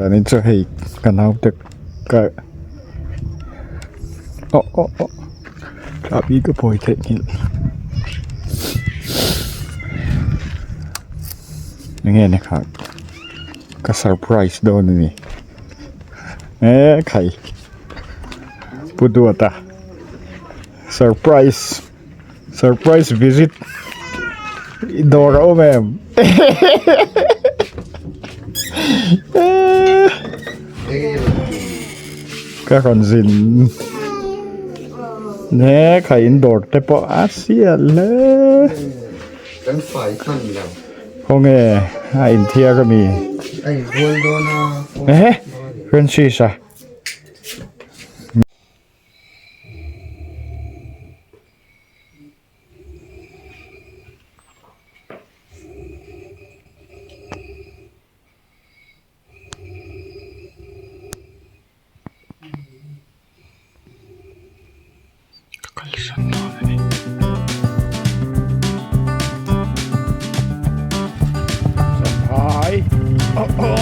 Zanin chu hei ka naute ka aw aw aw chahbi ka phawi theihnghilh enge ni kha ka surprise dawn a ni eee khai pu duata surprise surprise visit i dawr a awm em ka rawn zin ne kha in dawr te pawh a sial hle kan fai hman lo khawnge a inthiar ami a inbual dawn a ehe Francis a. Ka kalsan dawn a ni. Champhai ava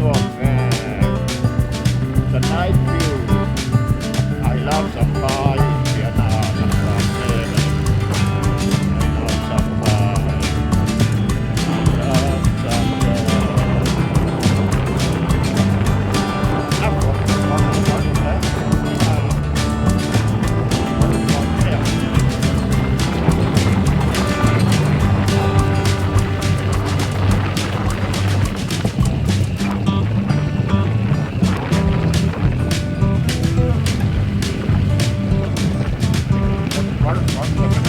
nuam ve the night view I love Champhai infiahna ah kan tlan vel a ni I love Champhai I love Champhai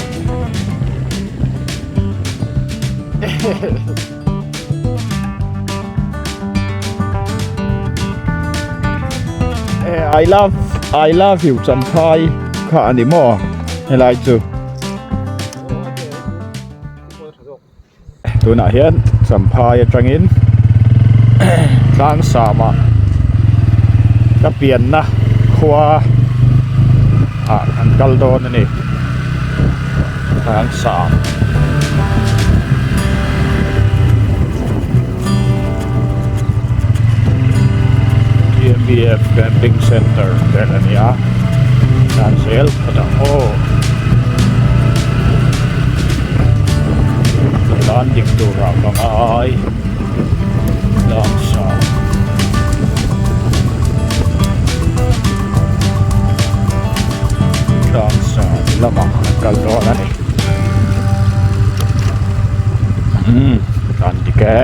I love I love you Champhai kha a ni maw helai chu tunah hian Champhai atangin tlangsam ah ka pianna khua ah kan kal dawn a ni tlangsam. T_M_B_F camping center vel a ni a tan zel phawt ang aw tan dik turah ka ngai tlang sang tlang sang lamah an kal dawn a ni umm tan dik e.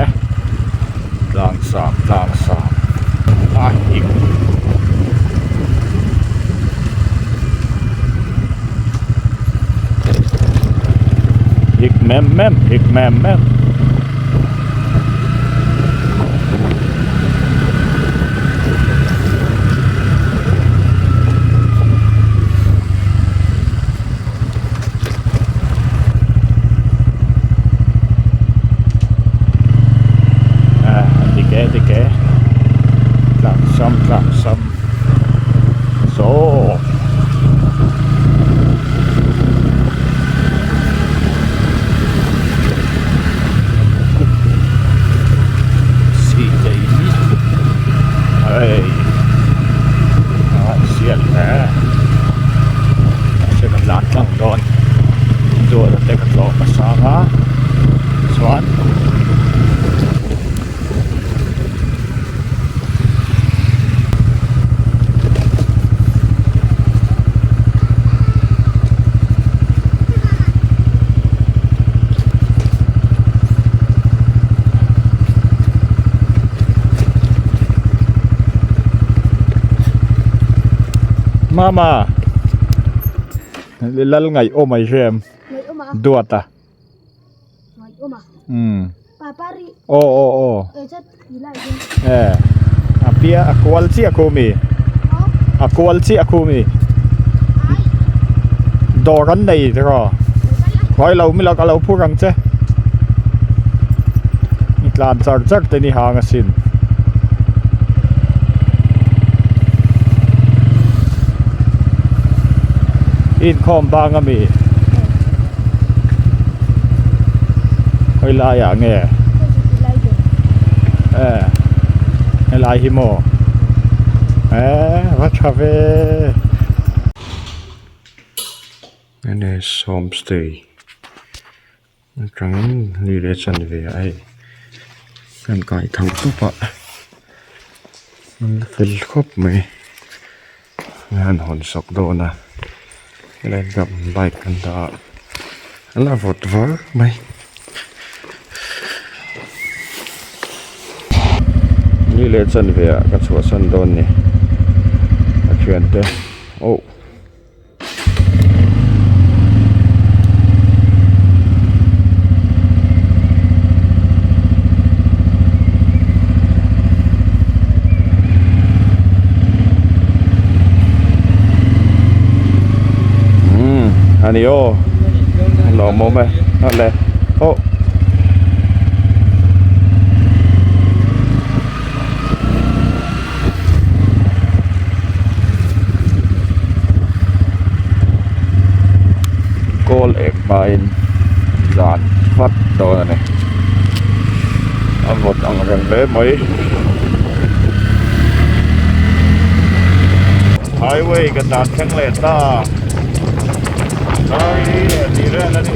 Tlang sang tlang sang a hik hik mem mem hik mem mem. Dik e dik e tlang sam tlang sam saw si te in hei a sial hle mahse kan lan tlang dawn dawr te ka tlawm a sang a chuan Mama lal ngaih awm ai hrem duat a umm aw aw aw e a pia a kual chiah khu mi a kual chiah khu mi dawr an nei tiraw khawi lo mi laka lo phur ang che i tlan char char te ni hang asin. Inkhawm bang ami khawi laiah nge eh. Helai hi maw? Eee va tha ve. NS Homestay atangin ni leh chanve ah hei kan kai tho tawp a an la fel khawp mai an hawn sak dawn a helai bike an dah a an la vawt var mai. Ni leh chanve ah ka chhuahsan dawn ni a thiante oh. Umm a ni aw lawmawm e a le aw. Kawl ek hmain zan vat dawn a ni a vawt ang reng hle mai highway ka tlan thleng leh ta dar hi leh tih vel a ni.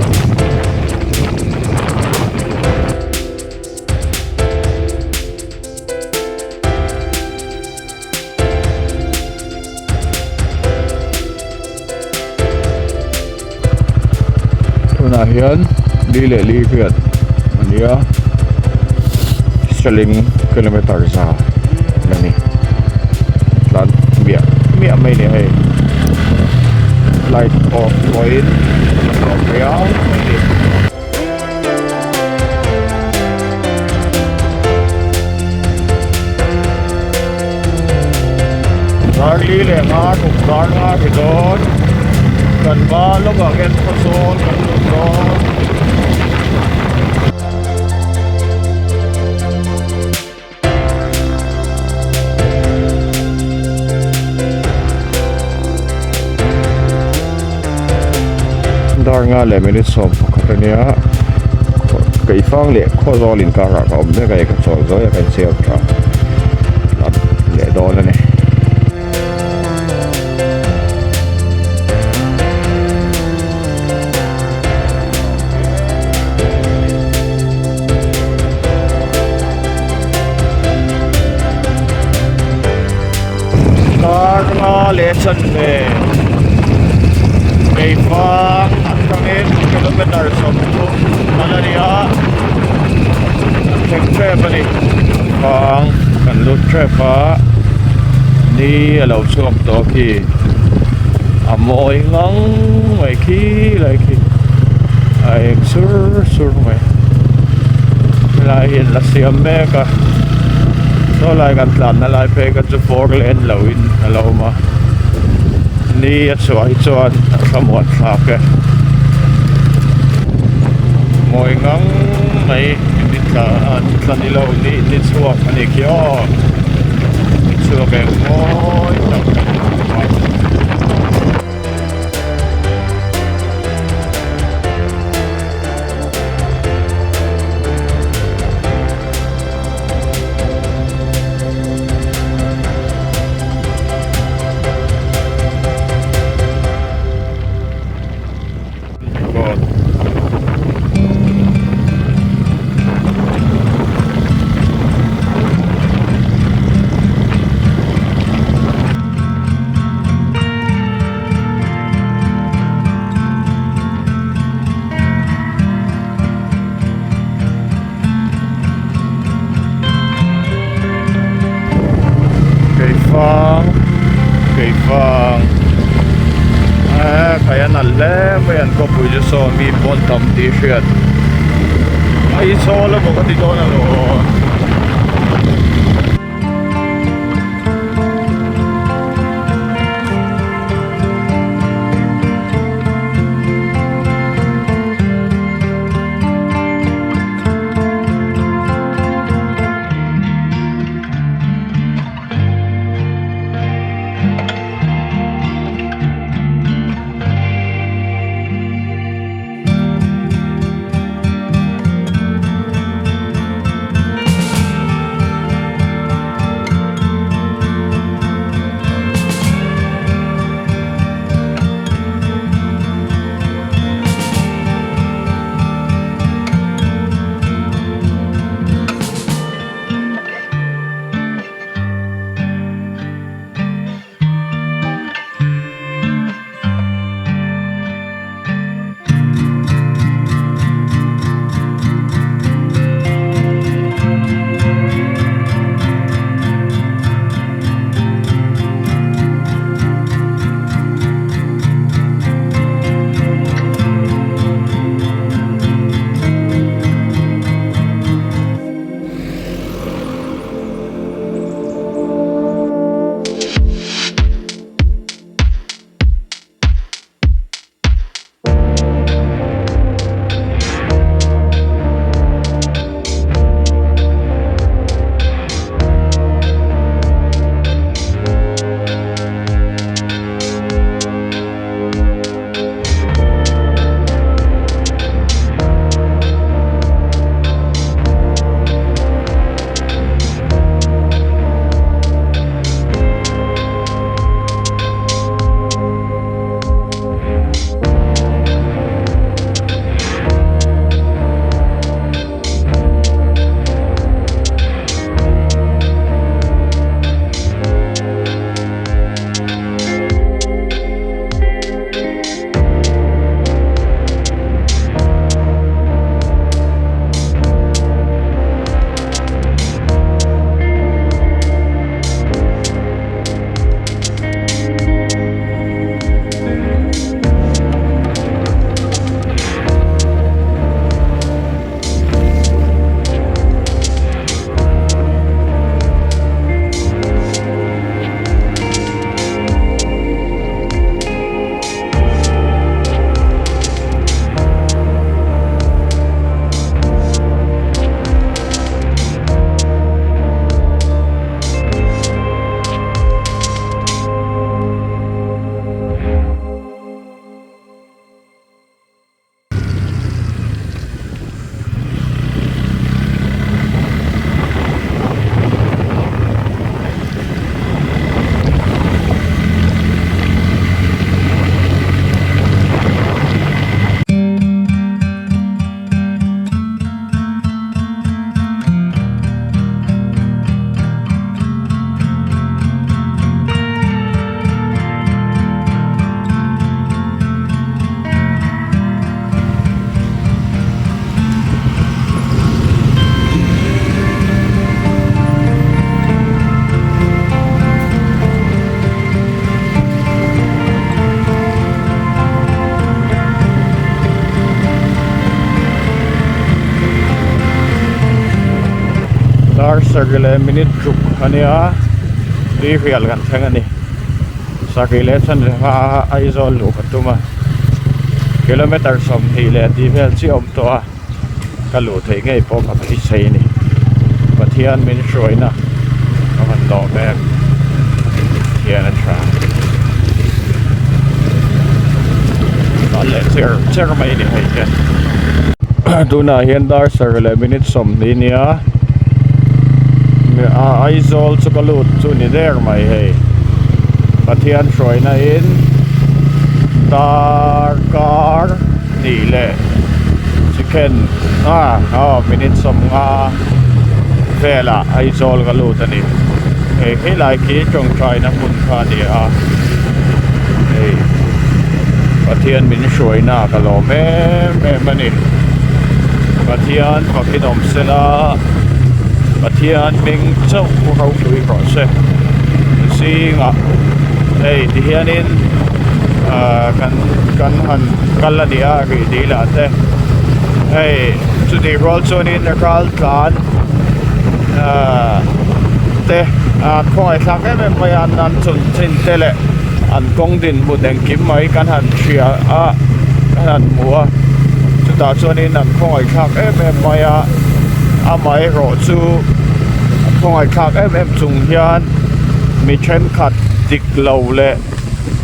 Tunah hian li leh li riat a ni a saling kilometer za a ni tlan miah miah mai a ni hei light off pawhin a hlawm riau mai a ni. Darli leh nga tuk dar nga ri dawn kan ba lawkah khian khawsawl kan lut dawn. Dar nga leh minute 11 a nia keifang leh khawzawl inkarah ka awm mek a ka chawl zawi a ka inchhiar tha leh dawn a ni. Dar nga leh chanve keifang atangin kilometer 30 a la ni a an thleng tep a ni fang kan lut tep a ni a lo chhuak tawh khi a mawi ngang mai khi lai khi a eng sur sur mai helai hi an la siam mek a saw lai kan tlanna lai phei kha chu four lane lo in a lo awm a ni a chhuah hi chuan a thlamuan thlak e mawi ngang mai ni tla ni tla ni lo ni ni chhuak a ni khi aw ni chhuak eng mawi tak a ni. Keifang Keifang eee khai a nalh hle mai an khawpui chu saw mi pawn tam tih hriat Aizawl emaw ka ti dawn alawm. sarih leh minute ruk a nia tuirial kan thleng a ni sarih leh chanve hma a Aizawl luh ka tum a kilometer 20 leh tih vel chiah a awm tawh a ka luh theih ngei pawh ka beisei a ni Pathian min hruaina ka han lawm em Pathian a tha a leh cher cher mai a ni hei te tunah hian dar sarih leh minute 20 nia Aizawl chu ka lut chu ni der mai hei Pathian hruaina in dar kar hnih leh chicken ah aw minute 50 velah Aizawl ka lut a ni hei khilai khi tawngtaina hmun kha a ni a hei Pathian min hruaina ka lawm em em a ni Pathian fakin awm sela Pathian hming chauh ropui rawh se zingah hei tihianin ah kan kan han kal a ni a rih dil ah te hei chutih rual chuanin ral tlan ah te an khawngaih thlak em em mai a an chanchin te leh an kawng dinhmun engkim mai kan han hria a kan han hmu a chutah chuanin an khawngaih thlak em em mai a amaherawh chu an khawngaih thlak em em chung hian mi thenkhat dik lo leh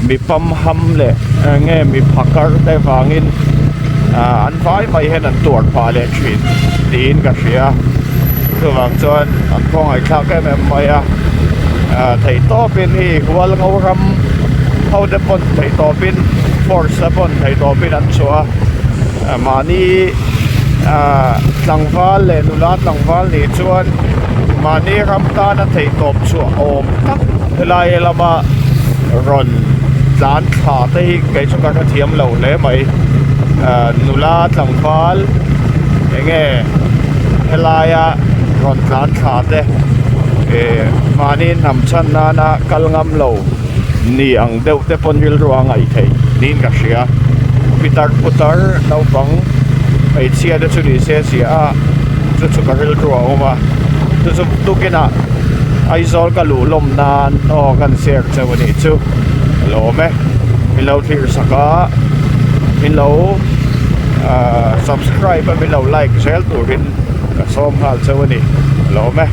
mi pamham leh eng nge mi phakar te vangin ah an vai mai hian an tuar phah leh thin tiin ka hria chuvang chuan an khawngaih thlak em em mai a ah theih tawpin hei hual ngo ram ho te pawn theih tawpin force te pawn theih tawpin an chhuah a mahni ah tlangval leh nula tlangval nih chuan mahni ram tana theih tawp chhuah awm tak helai lama rawn tlan thla te hi kei chu ka hrethiam lo hle mai ah nula tlangval eng nge helaia rawn tlan thla te eh mahni hnam chhan nana kal ngam lo ni ang deuh te pawn rilru a ngaih theih niin ka hria pitar putar naupang hmeichhia te chu ni se zia a chu chu ka rilru a awm a chu chu tukinah Aizawl ka luh lawm nan aw kan share chauh a nih chu ka lawm e min lo thlir sak a min lo ahh subscribe a min lo like zel turin ka sawm nghal chauh a ni ka lawm e.